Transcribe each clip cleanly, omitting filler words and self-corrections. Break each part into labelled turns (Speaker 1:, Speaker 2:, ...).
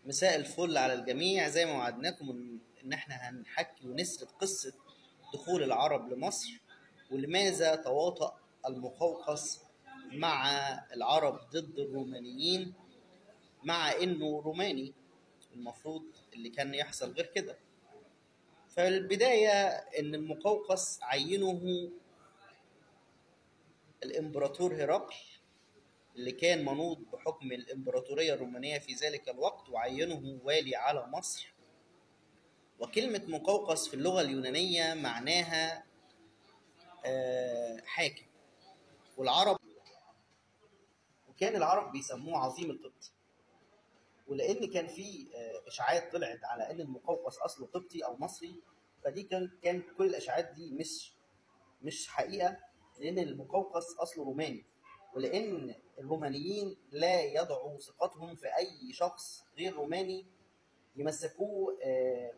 Speaker 1: مساء الفل على الجميع. زي ما وعدناكم ان احنا هنحكي ونسرد قصة دخول العرب لمصر ولماذا تواطأ المقوقس مع العرب ضد الرومانيين، مع انه روماني المفروض اللي كان يحصل غير كده. فالبداية ان المقوقس عينه الامبراطور هرقل اللي كان منوط بحكم الإمبراطورية الرومانية في ذلك الوقت، وعينه والي على مصر. وكلمة مقوقس في اللغة اليونانية معناها حاكم، والعرب وكان العرب بيسموه عظيم القبط. ولأن كان في إشاعات طلعت على أن المقوقس أصله قبطي أو مصري، فدي كان كل الإشاعات دي مش حقيقة، لأن المقوقس أصله روماني، ولأن الرومانيين لا يضعوا ثقتهم في أي شخص غير روماني يمسكوه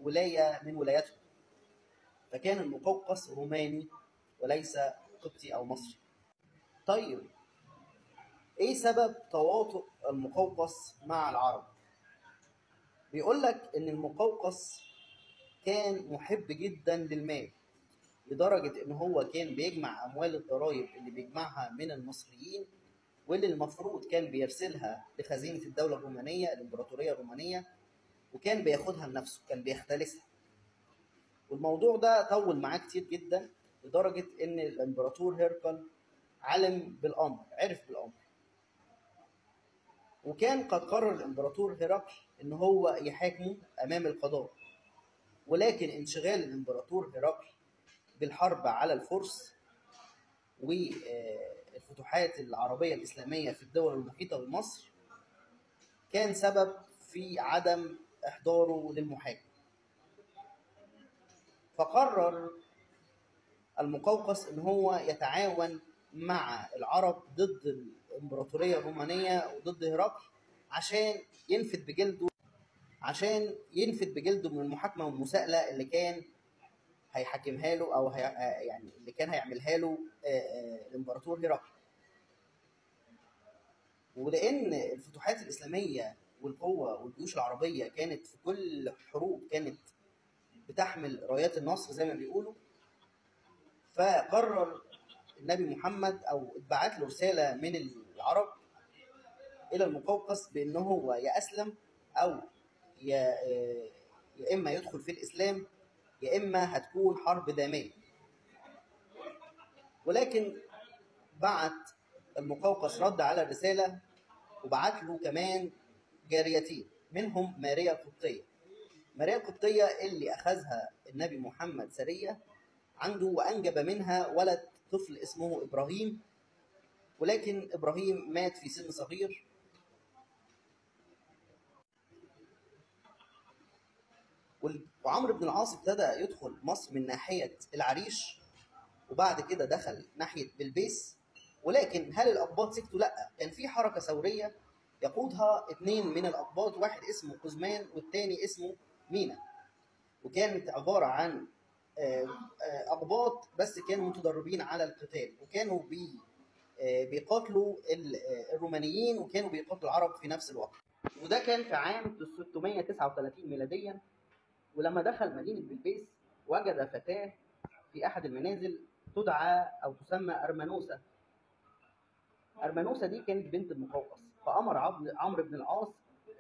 Speaker 1: ولاية من ولاياتهم، فكان المقوقس روماني وليس قبطي أو مصري. طيب إيه سبب تواطؤ المقوقس مع العرب؟ بيقول لك إن المقوقس كان محب جدا للمال، لدرجة إن هو كان بيجمع أموال الضرائب اللي بيجمعها من المصريين، واللي المفروض كان بيرسلها لخزينة الدولة الرومانية الإمبراطورية الرومانية، وكان بياخدها لنفسه، كان بيختلسها. والموضوع ده طول معاه كتير جدا، لدرجة إن الإمبراطور هرقل علم بالأمر، عرف بالأمر، وكان قد قرر الإمبراطور هرقل إن هو يحاكمه أمام القضاء. ولكن انشغال الإمبراطور هرقل بالحرب على الفرس والفتوحات العربية الإسلامية في الدول المحيطة بمصر كان سبب في عدم إحضاره للمحاكمة. فقرر المقوقس إن هو يتعاون مع العرب ضد الإمبراطورية الرومانية وضد هرقل عشان ينفد بجلده من المحاكمة والمساءلة اللي كان هيحاكمها له، او يعني اللي كان هيعملها له الامبراطور هرقل. ولان الفتوحات الاسلامية والقوه والجيوش العربية كانت في كل حروب كانت بتحمل رايات النصر زي ما بيقولوا، فقرر النبي محمد او اتبعت له رسالة من العرب الى المقوقس بان هو يا اسلم او يا اما يدخل في الاسلام، يا إما هتكون حرب دامية. ولكن بعت المقوقس رد على الرسالة، وبعت له كمان جاريتين منهم ماريا القبطية. ماريا القبطية اللي أخذها النبي محمد سرية عنده، وأنجب منها ولد طفل اسمه إبراهيم، ولكن إبراهيم مات في سن صغير. وعمرو بن العاص ابتدى يدخل مصر من ناحية العريش، وبعد كده دخل ناحية بلبيس. ولكن هل الأقباط سكتوا؟ لأ، كان في حركة ثورية يقودها اتنين من الأقباط، واحد اسمه قزمان والتاني اسمه مينا، وكانت عبارة عن أقباط بس كانوا متدربين على القتال، وكانوا بيقاتلوا الرومانيين وكانوا بيقاتلوا العرب في نفس الوقت. وده كان في عام 639 ميلاديا. ولما دخل مدينة بلبيس وجد فتاة في أحد المنازل تدعى أو تسمى أرمنوسة. أرمنوسة دي كانت بنت المقوقس، فأمر عمرو بن العاص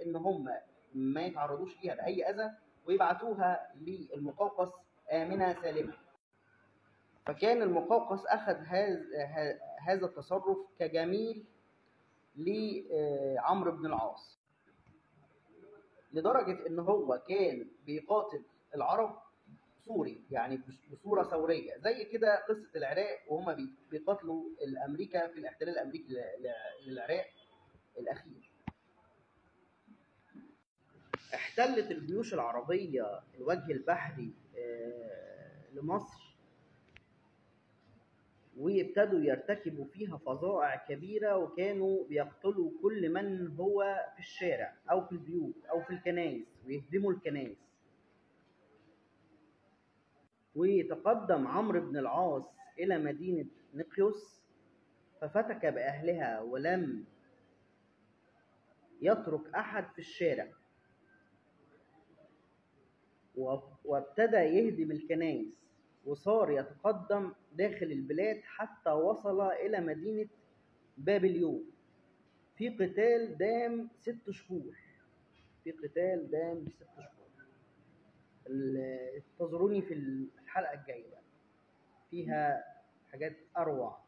Speaker 1: إن هم ما يتعرضوش ليها بأي أذى ويبعتوها للمقوقس آمنة سالمة. فكان المقوقس أخذ هذا التصرف كجميل لعمرو بن العاص، لدرجة إن هو كان بيقاتل العرب سوري، يعني بصورة ثورية زي كده قصة العراق وهما بيقاتلوا الأمريكا في الاحتلال الأمريكي للعراق الأخير. احتلت الجيوش العربية الوجه البحري لمصر، وابتدوا يرتكبوا فيها فظائع كبيرة، وكانوا بيقتلوا كل من هو في الشارع أو في البيوت أو في الكنائس، ويهدموا الكنائس. وتقدم عمرو بن العاص إلى مدينة نقيوس ففتك بأهلها ولم يترك أحد في الشارع، وابتدى يهدم الكنائس، وصار يتقدم داخل البلاد حتى وصل إلى مدينة بابليون في قتال دام 6 شهور. في قتال دام 6 شهور. انتظروني في الحلقة الجاية بقى، فيها حاجات أروع.